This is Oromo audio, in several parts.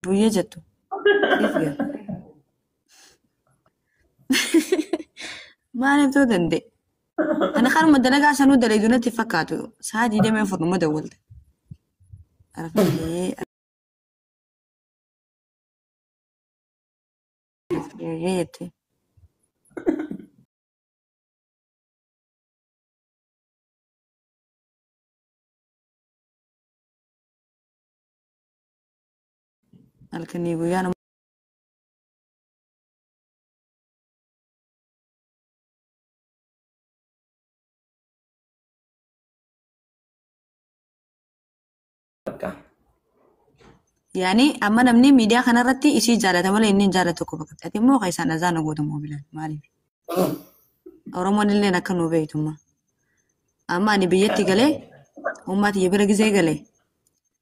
Buyyee jettu. Siif gaa. Maaliif ta'uu danda'e? Ani kanuma dalagaa sanuu dalagu natti fakkaatu. Sa'a 24 numa dawwalte. Arfee arfee jette. Halkanii guyyaa nama Bakka. Yaani amma namni miidiyaa kanarratti isii jaalata malee inni hin jaalatu tokko bakka. Ati immoo keessaan azaana goota moobilaan maaliif? Oromoon illee akka nu beektummaa. Amma ani biyyatti galee uummata kiyya bira gizee galee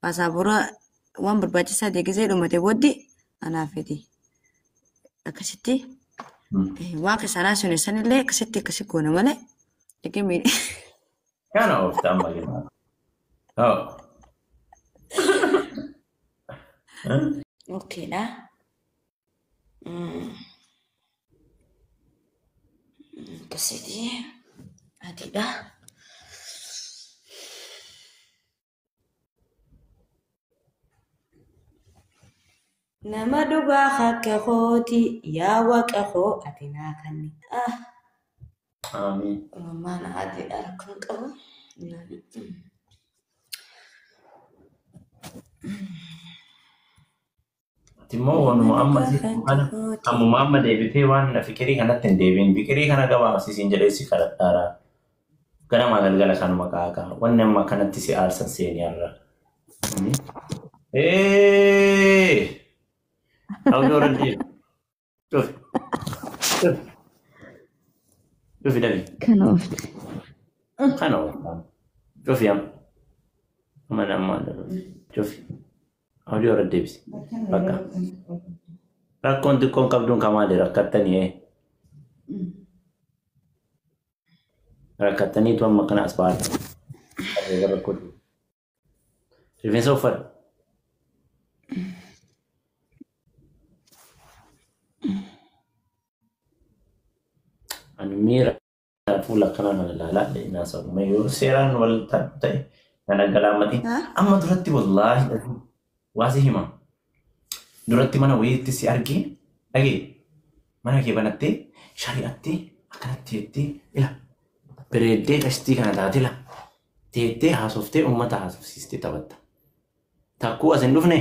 paasaapooraa waan barbaachisaa ta'e gizee dhumate booddee anaaf fedhi. Akkasitti waan keessaan sun sanillee akkasitti akkasi goona malee. Dhaqee miidhaa. Kana oofta amma gina. Oh. Okeedha. Akkasitti adiidha. Nama dhugaa akka kooti yaa waaqa koo ati naa kenni. Ah, Amiin. Uumamaan adiidha rakkoon qabu. Ati immoo waanuma amma si kana ammuma amma deebitee waan fikirii kanatti hin deebiin. Fikirii kana gabaabsisiin jedhee si kadhadhaara. Ganamaa galgala kanuma kaakaa. Wanni amma kanatti si aarsan seeni har'a. Ee! Awwi warra deebi. Dhufi. Dhufi. Dhufi dafi. Kana oofte. Kana oofta. Dhufi amma. Amma nammaa dhufi. Dhufi. Awwi warra deebisi. Bakka. Rakkoon xiqqoon qabduun kamaali rakkattanii ee. Rakkattaniitu amma kana as ba'aa. Rakkoo. Rifeensa uffadhu. Ani miira fuula akkanaa kana ilaalaa naasa'u. Yoo seeraan wal ta'e kan aggalaammati. Amma duratti wallaahi waa si hima. Duratti mana wayiitti si argee dhagee mana kee banattee shari'attee akkanatti jettee ila bareeddee qashtii kana taate ila teettee haasoftee uummata haasofsiistee taphatta. Takkuu as hin dhufne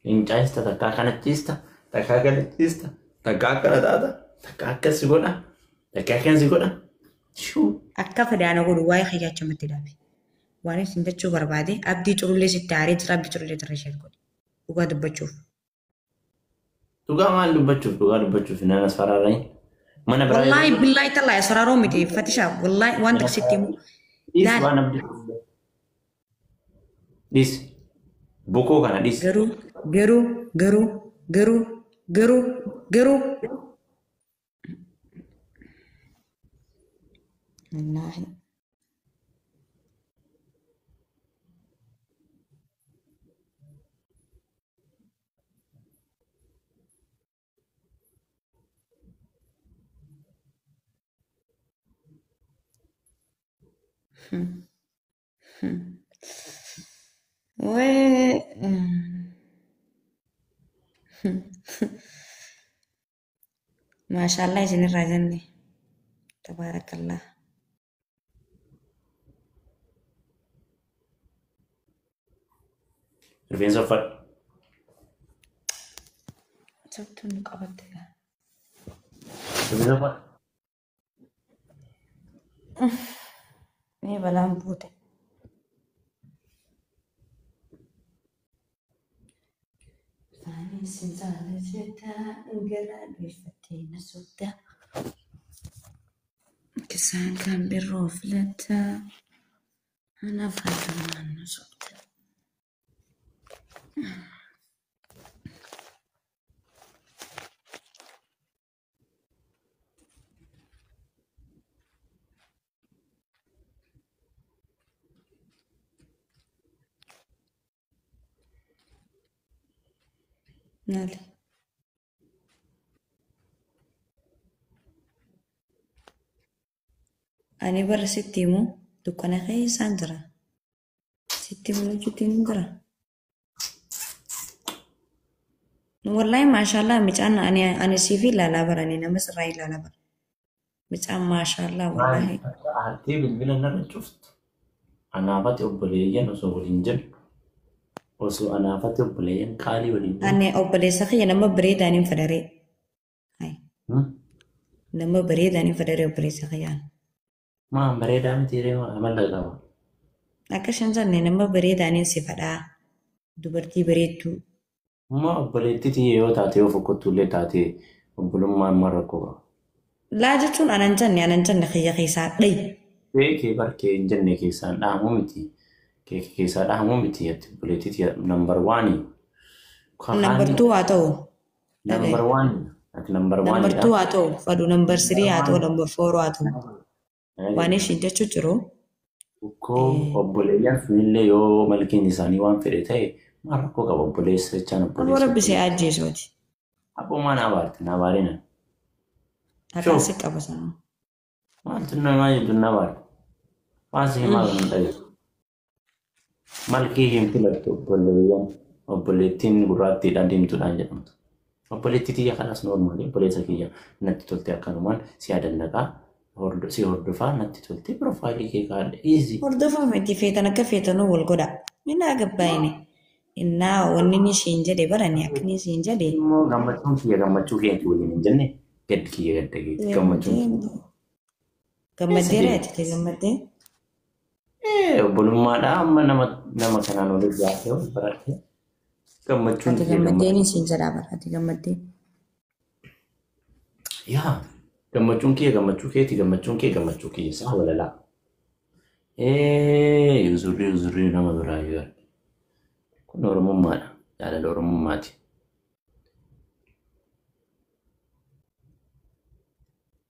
hin caayista takkaa kana ciista takkaa kana ciista takkaa akkana taata takkaa akkas si godha takkaa akkas si godha. Shuu. Akka fedhaan godhu waa'ee kiyyaachamatti dhaabe. Waan isin jechuu barbaade abdii culullee sitti aaree jira abdii culullee irra ishee godhe. Dhugaa dubbachuuf. Dhugaa maal dubbachuuf dhugaa dubbachuuf nan as faraarrayin. Mana biraa Wallaahi billaahi tallaahi asaraaroo miti fatisha wallaahi waan takka sitti himu. Dhiis Laal. waan abdii. Dhiis. Bukoo kana dhiis. Garuu garuu garuu garuu garuu garuu. Wallaahi. Wee. Maashaallah isinirraa jenne. Tabaarakallah. Rifeensa uffadhu. Sabtuun nu qabatte gaa. Rifeensa uffadhu. Mee balaan buute. Ani sin jaalladha garaa dheeffattee na sobda. Kisaan kan biroo filatta. Anaaf haadhumaan na sobda. Maali? Ani bara sitti himu dukkana keessaan jira. Sitti himu jechuutti hin jira. Wallahi maashaallah micaan ani siif ilaalaa barani nama sirraa ilaalaa bara. Micaan maashaallah wallahi. Aartee bilbila narra cuftu. Anaafati obboleeyyan osoo waliin jennu. Osoo anaafati obboleeyyan qaalii waliin jennu. Ani obboleessa kiyya nama bareedaan hin fedharee. Nama bareedaan hin fedharee obboleessa kiyyaan. Maan bareedaa miti ree amala qaba. Akka shan jenne nama bareedaan hin si fedhaa. Dubartii bareedduu. Amma obboleettii tiyya yoo taate yoo fokkottu illee taate obbolummaan maal rakkoo qaba? Laa jechuun anan jenne kiyya keessaa dhayi. Kee barkee hin jenne keessaan dhahamuu miti. Kee keessaa dhahamuu miti ati obboleettii tiyya nambar waanii. Nambar 2 haa ta'u. Nambar 1 ati nambar Nambar 1dha. 2 haa ta'u. Fadhu nambar 3 haa ta'u nambar 4 haa ta'u. Waan ishiin jechuu jiru. Bukkoo obboleeyyan sunillee yoo malkiin isaanii waan fedhe ta'e maal rakkoo qaba obboleessa jechaan Aboo obboleessa. rabbi si ajjeesuuti. Abbummaa na abaarte na abaarina. Harkaan si qaba sana. Maaltu namaa jettu na abaarte. Waan si himaa kan dhabe. Malkii hin filattu obboleeyyan obboleettiin gurraattiidhaan diimtuudhaan jedhamtu. Obboleettii tiyya kanas noormaali obboleessa kiyya natti tolte akkanumaan si adannaqaa si hordofaa natti tolte piroofaayilii kee kaa'adha. Easy. Hordofaa miti feetan akka feetanuu wal godha. Minaa gabbaayini. Innaa wanni inni isiin jedhe barani akka inni isiin jedhe. Immoo gammachuun kiyya gammachuu keetii waliin hin jenne gaddi kiyya gadda keeti gammachuun kiyya. Gammaddeera ati gammaddee. Obbolummaadha amma nama kanaan waliin jaartee wal barattee gammachuun Ati kiyya gammaddeen gammachuu. isiin jedhaa bara ati gammaddee. Yaa gammachuun kiyya gammachuu keeti gammachuun kee gammachuu kiyya isaa walalaa. Uzurrii nama biraa yoo arge. Kun Oromummaadha. Jaalala Oromummaati.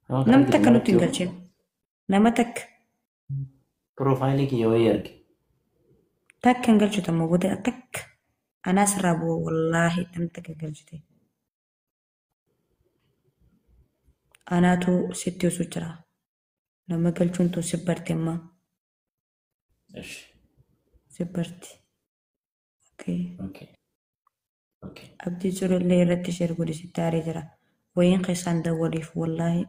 Nama kana Nama takka nutti hin argite galchine. Nama takka. piroofaayilii kiyya wayii arge. Takka hin galchitu ammoo booda takka. Anaa sirraa bu'u wallaahi namni takka hin galchite. Anaatu sitti osoo jira. Nama galchuun tun si barte ammaa. Ishi. Si barti. Okay. Okay. Okay. Abdii jirullee irratti sheer godhi sitti aaree jira. Wayiin keessaan dawwaliif wallaahi.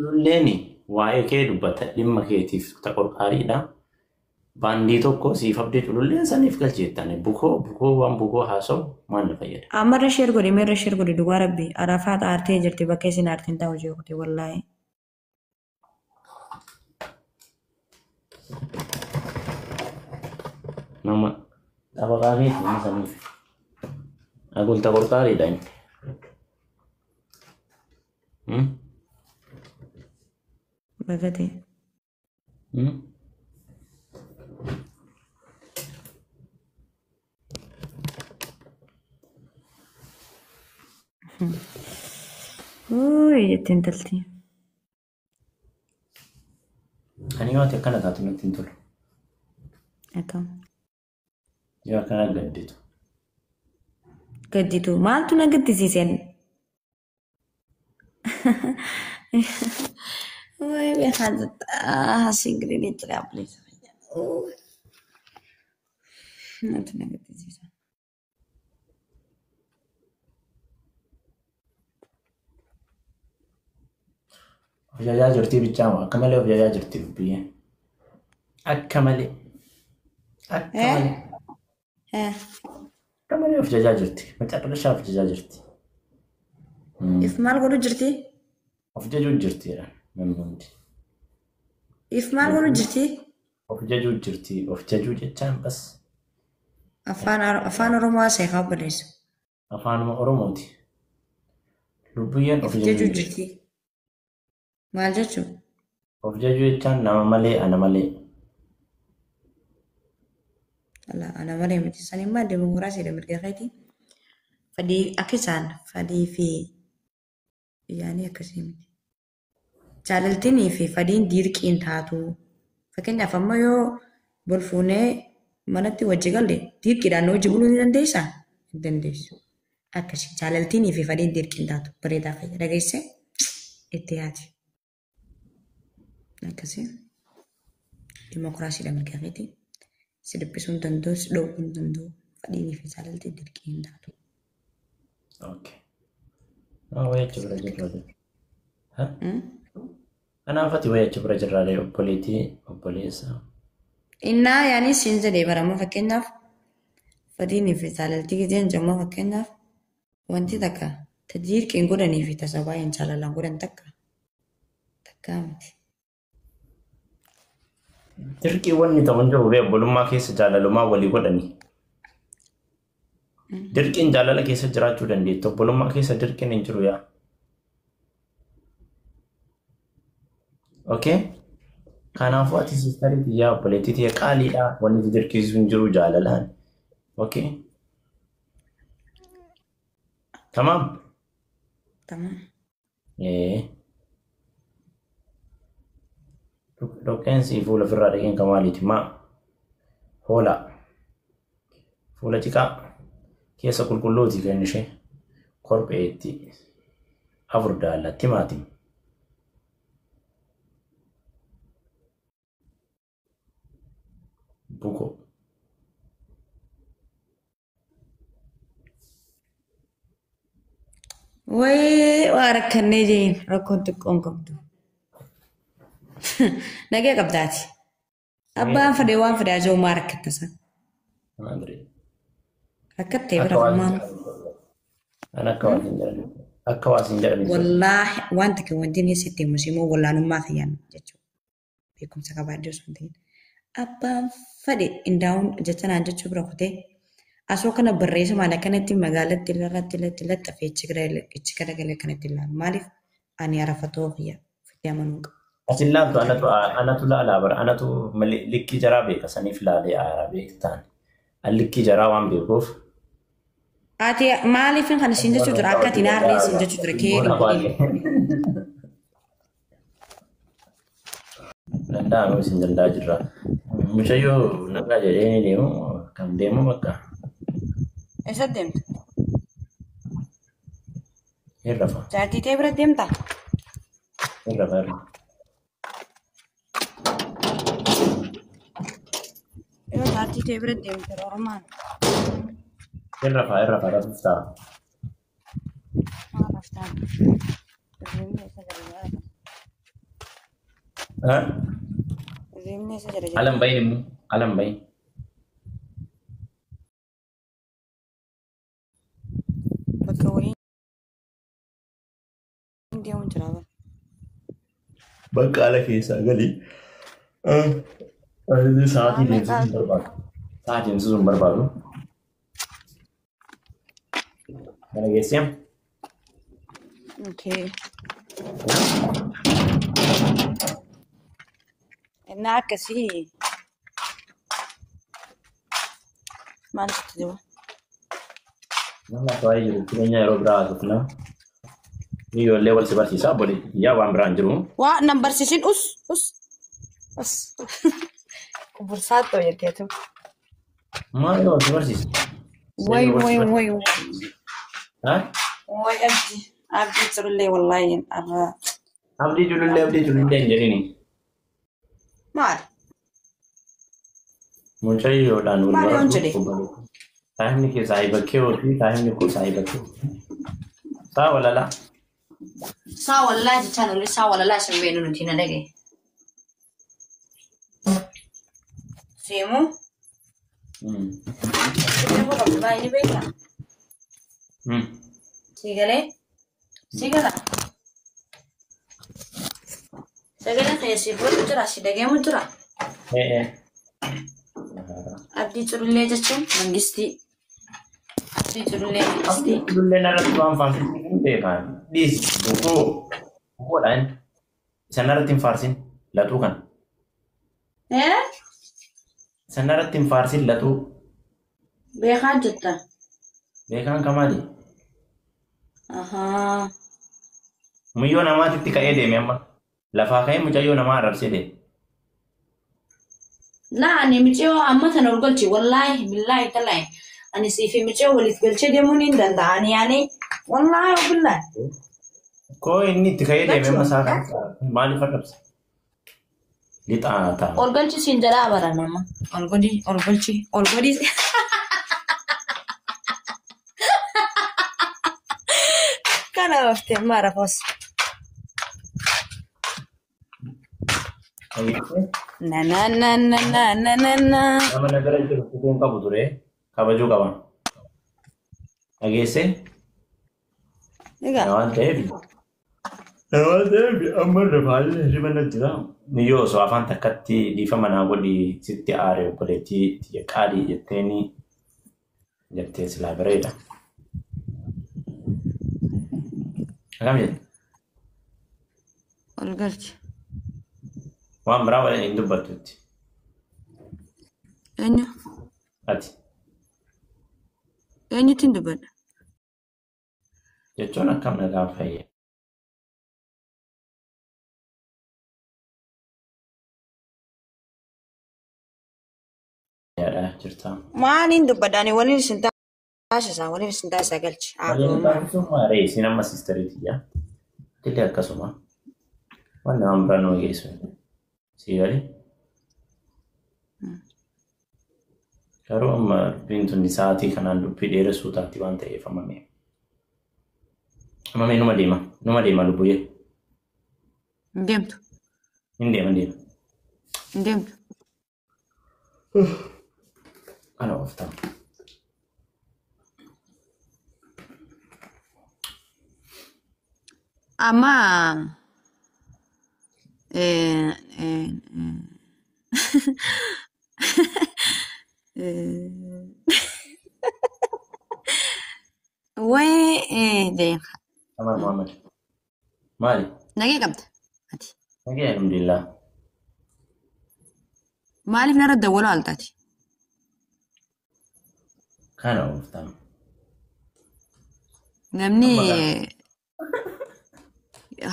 Lulleeni waa'ee kee dubbata dhimma keetiif taqorqaariidha. Baandii tokko siif abdii cululleen saniif galcheettani. Bukoo waan bukoo haasa'u maal na fayyada? Ammarra sheer godhi meerra sheer godhi dhugaa rabbi. Arafaat aartee jirti bakka isin aartiin taa'u jeequte wallaahi. Nama xabaqaa keeti inni saniif. Agul taqorqaariidha inni. Bagatee. Uuyi jettee intalti. Ani yoo ati akkana taatu natti hin tolu. Akkam. Yoo akkana gadditu. Gadditu maaltu na gaddisiiseen? Wayi beekaa jirta. Singiriin jira obboleessa. Maaltu na gaddisiisa? Of jajaa jirtii bichaama. Akka malee of jajaa jirti biyyeen. Akka malee. Akka malee. Akka malee of jajaa jirti. Macarrashaa of jajaa jirti. If maal godhu jirti? Of jajuu jirti jedhan namni hundi. If maal godhu jirti? Of jajuu jirti. Of jajuu jechaan bas Afaan Oromoo haasa'e haa obboleessa. afaanuma Oromooti. Lubbiyyeen of If jajuu jajuu jirti. jirti. Maal jechuu? Of jajuu jechaan nama malee ana malee. Ana malee miti sanii maal dimokiraasiidha mirga keeti. Fadhii akka isaan fadhii fi yaanii akkasii miti. Jaalaltinii fi fadhiin dirqiin taatu. Fakkeenyaaf amma yoo bol fuunee manatti wajji galle dirqiidhaan wajji buluu ni dandeessaa? Hin dandeessu. Akkasii jaalaltiinii fi fedhiin dirqiin taatu bareedaa fayya dhageesse itti yaadi. Akkasii dimokiraasiidha mirga keetii. Si dubbisuu hin danda'u, si dhowwuu hin danda'u. Fedhiinii fi jaalaltiin dirqii hin taatu. Okay. Wayii achi bira jirra. Kanaaf ati wayii achi bira jirraalee obboleettii obboleessa. Innaa yaani siin jedhee baramoo fakkeenyaaf fedhiinii fi jaalaltii giseen jedhamu fakkeenyaaf wanti takka ta dirqiin godhanii fi tasa baay'een jaalalaan godhan takka takkaa miti. Dirqii wanni ta'u hin jiru bee obbolummaa keessa jaalalumaa walii godhani. Dirqiin jaalala keessa jiraachuu dandeettu obbolummaa keessa dirqiin hin jiru yaa. Okay? Kanaafuu ati siistarii tiyyaa obboleettii tiyya qaaliidha wanni si dirqisiisu hin jiru jaalalaan. Okay? Tamaam? Tamaam. Ee. Dhoqqeensi fuula ofirraa dhaqeen kan maaliiti? Maa? Hoolaa. Fuula ciqaa. Keessa qulqulluuti kan ishee. Korpheetti. Afur daalla. Timaatim. Bukoo. Wayii waa rakkannee jeen rakkoon xiqqoon qabdu. Nagee qabdaati. Abbaan fedhe waan fedhe ajoo maa rakkatta san. Rakkattee bira ammaan. Akka waa siin jedhan. Akka waa siin jedhan. Wallaahi waan takka wanti inni sitti himu immoo wallaanummaa kiyyaan jechuudha. Beekumsa qabaadde osoo hin ta'in. Abbaan fedhe indaa'uun jecha naan jechuu bira kutee asoo kana barreessa maal akkanatti magaalatti irratti irratti laxxafee ichi garagalee akkanatti ilaalu. Maaliif ani arafatoo kiyya ofitti amanuu qaba. Asin laaltu anatu laalaa bara anatu likkii jaraa beeka saniif laalee aaraa beektaan. An likkii jaraa waan beekuuf. Ati maaliif kan isin jechuu ture akka ati naarree isin jechuu ture kee Danda'amu isin danda'a jirra. Mucayyoo nagaa jedhee ni deemu kan deemu bakka. Eessa deemta? Hin rafa. Jaartii ta'e bira deemtaa? Hin rafa irra. Yoo jaartii ta'e bira deemte Oromaan. Hin rafa hin rafa rafuuf ta'a. Maal raftaa? Hirribni isa jala jira. Hirribni isa jala jira. Alan bahin immoo alan bahin. Bakka wayii deemuun jira bara. Bakka ala keessaa galii. Sa'aatii deemsisuu hin barbaadu. Sa'aatii deemsisuu hin barbaadu. Mana geessee? Okay. Innaa akkasii maal sitti jiru? Nama baay'ee jiru jireenya yeroo biraa haasofna. Ijoollee wal si barsiisaa obboleettii kiyyaa waan biraan jiru. Waa nan barsiisin us us us. Kubbursaatoo jetteetu. Maal wal si barsiisa? Way way way. Ha? Way abdii abdii culullee wallaahi arra. Abdii culullee abdii culullee hin jedhini. Maal? Mucayyoodhaan wal Maal yoon barattu jedhe? obboleettii. Saahibni kee saahiba kee fi saahibni koo saahiba kee. Saa walalaa. Saa wallaahi jechaan olle saa walalaa isin beenu nuti na dhagaye. Seemuu? Seemuu qabdu baay'ee ni beektaa? Sii galee? Sii gala? Sagaleen kee si godhu jira si dhageemu jira. Ee. Abdii culullee jechuun mangistii. Abdii culullee mangistii. Abdii culullee narratti waan faarsin hin beekan. Dhiis bukoo bukoodhaan isa narratti hin faarsin laxuu kana. Ee? Isa narratti hin faarsin laxuu. Beekaa jetta. Beekaan kamaali? Ahaa. Mucayyoo namaatitti ka'ee deeme amma. Lafaa ka'ee mucayyoo namaa arrabsee deeme. Laa ani miciyoo amma tana ol galchi wallaahi billaahi talaahi. Ani siif micee waliif galchee deemuun hin danda'an yaani wallaahi billaahi. Koo inni itti ka'ee deemee masaa kan maaliif arrabsa? Lixaa ta'a. Ol galchi siin jalaa bara nama. Ol godhi, ol galchi, ol godhi. Kana baftee amma rafoos. Na na na na na na na na. Nama na bira jiru kutuun qabu ture kabajuu qaba. Dhageessee? Egaa. Waan ta'eef. Waan ta'eef amma rafaalee hirriba na jira. Niyyoo osoo afaan takkatti dhiifama naa godhi sitti aare obboleettii tiyya qaalii jetteeni jettee silaa bareeda. Akkam jette? Ol galchi. Waan biraa waliin hin dubbattutti. Eenyu? Ati Eenyutti hin dubbadha? Jechuun akkam nagaa fayya. Yaadha jirta. Maaliin dubbadha? Ani waliin isin taasisa, waliin isin taasisa galchi. Waliin taasisuun maaree isin amma siistarii tiyya. Atillee akkasuma. Waan nama biraa nama geessu. Sii galee? Garuu amma dubbiin tun sa'aatii kanaan dubbii dheeressuu taati waan ta'eef amma mee. Amma mee numa deema. Numa deema lubbuyyee. Hin deemtu. Hin deema hin deema. Hin deemtu. Ana ooftaa. Amma wayi deema. Amar Muhammad. Maali? Nagee qabda. Ati. Nagee alhamdulillah. Maaliif narra dawwaloo altaati? Kana ooftaa. Namni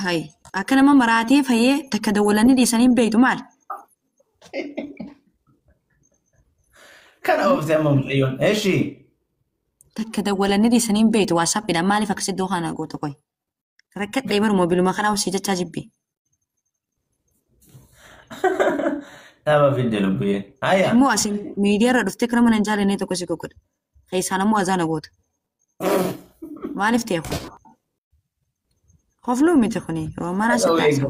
hay akka nama maraatee fayyee takka dawwalanii dhiisanii hin beektu maali? Kana ooftee amma mucayyoon. Eshi. Takka dawwalanii dhiisanii hin beektu waasappiidhaan maaliif akkas iddoo kana gootu qoy? Rakkadhee bara moobiluma kanaa hojii jechaa jibbi. Nama fidde lubbuyyeen. Hayya. Immoo asin miidiyaarra dhuftee kara mana hin jaalannee tokko si goggodha. Keessaan ammoo azaana goota. Maaliif ta'e kun? Kofluu miti kuni yeroo mana si taasisa.